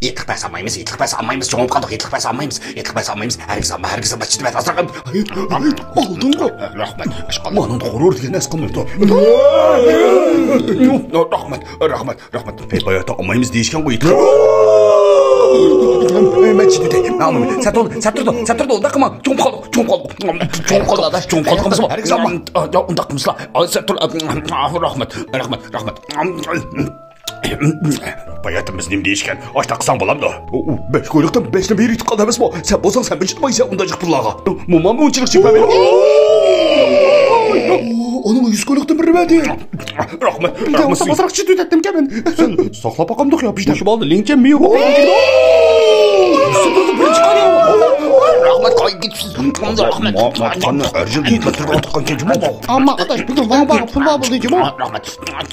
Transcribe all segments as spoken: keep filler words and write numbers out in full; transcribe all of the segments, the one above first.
يېتىلىق بەرسە ئالمايمىز، يېتىلىق بەرسە ئالمايمىز، چوڭىيىپ قالدۇق، يېتىلىق بەرسە ئالمايمىز، يېتىلىق بەرسە ئالمايمىز، ھەرگىز ئالما، ھەرگىز ئالما، چىدىمەت، ئازراق. ئالدىڭغۇ. رەھمەت، ئىشقىلىپ. مانىڭدا غۇرۇر دېگەن نەرسە قالماپتۇ. رەھمەت، رەھمەت، رەھمەت. پەي باياتا ئالمايمىز دېيىشكەنغۇ، يېتىلىق. مەن چىدىدەي، مەن ئالمايمەن. سەتۇر، سەتۇردۇ، سەتۇردۇ، ئۇنداق قىلما. چوڭىيىپ قالدۇق، چوڭىيىپ قالدۇق، چوڭىيىپ قالدۇق، ئاداش، چوڭىيىپ قالدۇق. ھەرگىز ئالما. ئۇنداق قىلمىسىلا. سەتۇر، رەھمەت، رەھمەت، رەھمەت. باياتىمىز نېمە دېيىشكەن؟ ئاشتاق قىلساڭ بولامدۇ؟ ئۇ، ئۇ بەش كويلۇقتىن بەشنى بېرى يۇتۇپ قالدى ئەمەسمۇ؟ سەن بولساڭ سەن بىر يۇتمايسەن ئۇنداق جىق پۇللارغا. مومام ئۇنچىلىك چېكىپ بەرمەيدۇ. ئۇنىڭ يۈز كويلۇقتىن بىرنى بەردى. رەھمەت، رەھمەت. ئازراق چىت ئۆتەتتىمكەن مەن. سەن ساقلاپ باقامدۇق يا بىشتە؟ شۇ بالدا لىڭچە مىيو. رەھمەت، قايتىپ كېتىپسىز. رەھمەت. ما-، ماتقاننى ھەر يىل يېتىلىپ تۇرغان تۇغقانكەن جۇمۇ. ئەمما ئاداش، بۈگۈن ۋاڭ باغ پۇل بار بولدى جۇمۇ. رەھمەت.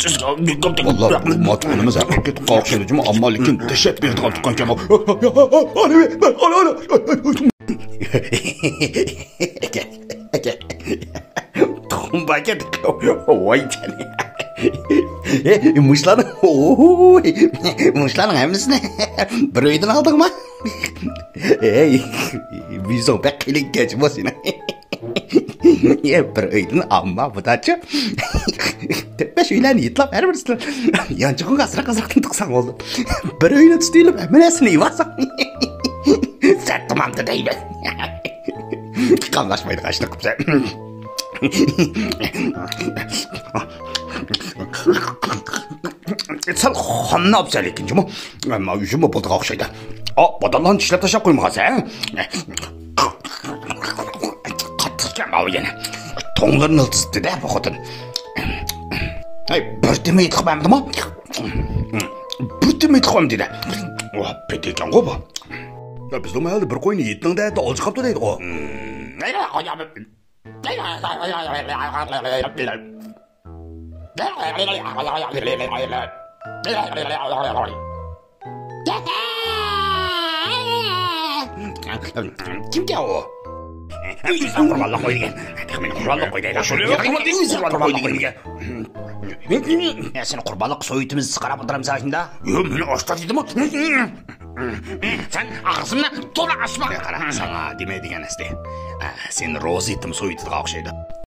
سىزگە گۆردەك. والله، ماتقىنىمىز ھەقىقىي تۇغقان ئوخشايدۇ جۇمۇ، ئەمما لېكىن دەھشەت بېرىدىغان تۇغقانكەن. تۇغقان باركەن. ۋاي جان. مۇشۇلارنىڭ، مۇشۇلارنىڭ ھەممىسىنى بىر ئۆيدىن ئالدىڭما؟ ھەي، يۈزۈڭ بەك قېلىنكەن جۇمۇ سېنىڭ. يە، بىر ئۆيدىن ئالما بۇداچۇ. تۆت بەش ئۆيلەرنى يېتىلاپ ھەر بىرسىدىن يانچۇقۇڭغا ئازراق ئازراقتىن تىقساڭ بولدى. بىر ئۆينى تۇتۇۋېلىپ ھەممە نەرسىنى يېۋالساڭ. سەت تامامدۇ دەيمەن. قاملاشمايدىغان ئىشنى قىپسەن. سەل خامنى ئاپسەن لېكىن جۇمۇ. ئەمما يۈزۈممۇ بولىدىغان ئوخشايدۇ. ئا، باداملارنى چىشلەپ تاشلاپ قويمىغانسەن، ھە؟ قاتتىقكەن ماۋۇ يەنە. توڭلىرىنى ئىلتىزىپتۇ-دە بۇ خوتۇن. ھەي، بىر تېمە يېتىلىق بەرمىدىمۇ؟ بىر تېمە يېتىلىق بەرمىدى-دە. ۋاھ، پېتى ئىكەنغۇ بۇ. يا، بىزنىڭ مەھەللىدە بىر قوينى يېتىڭ دە، ئالجىقاپتۇ دەيدىغۇ. كىمكەن ئۇ؟ ئۆزىنى قۇربانلىق قوي دېگەن. تېخى مېنى قۇربانلىق قوي دەيدۇ. شۇنى قۇربانلىق قوي دېگەن. يا، سېنى قۇربانلىق سويۇتىمىز قاراپ ئولتۇرامسەن شۇندا؟ يو، مېنى ئاشتا دېدىمۇ؟ سەن ئاغزىڭنى تولا ئاچما. قارا، ساڭا دېمەيدىغان ئەسلى. ئە، سېنى روزا ھېيتىم سويۇتىدىغان ئوخشايدۇ.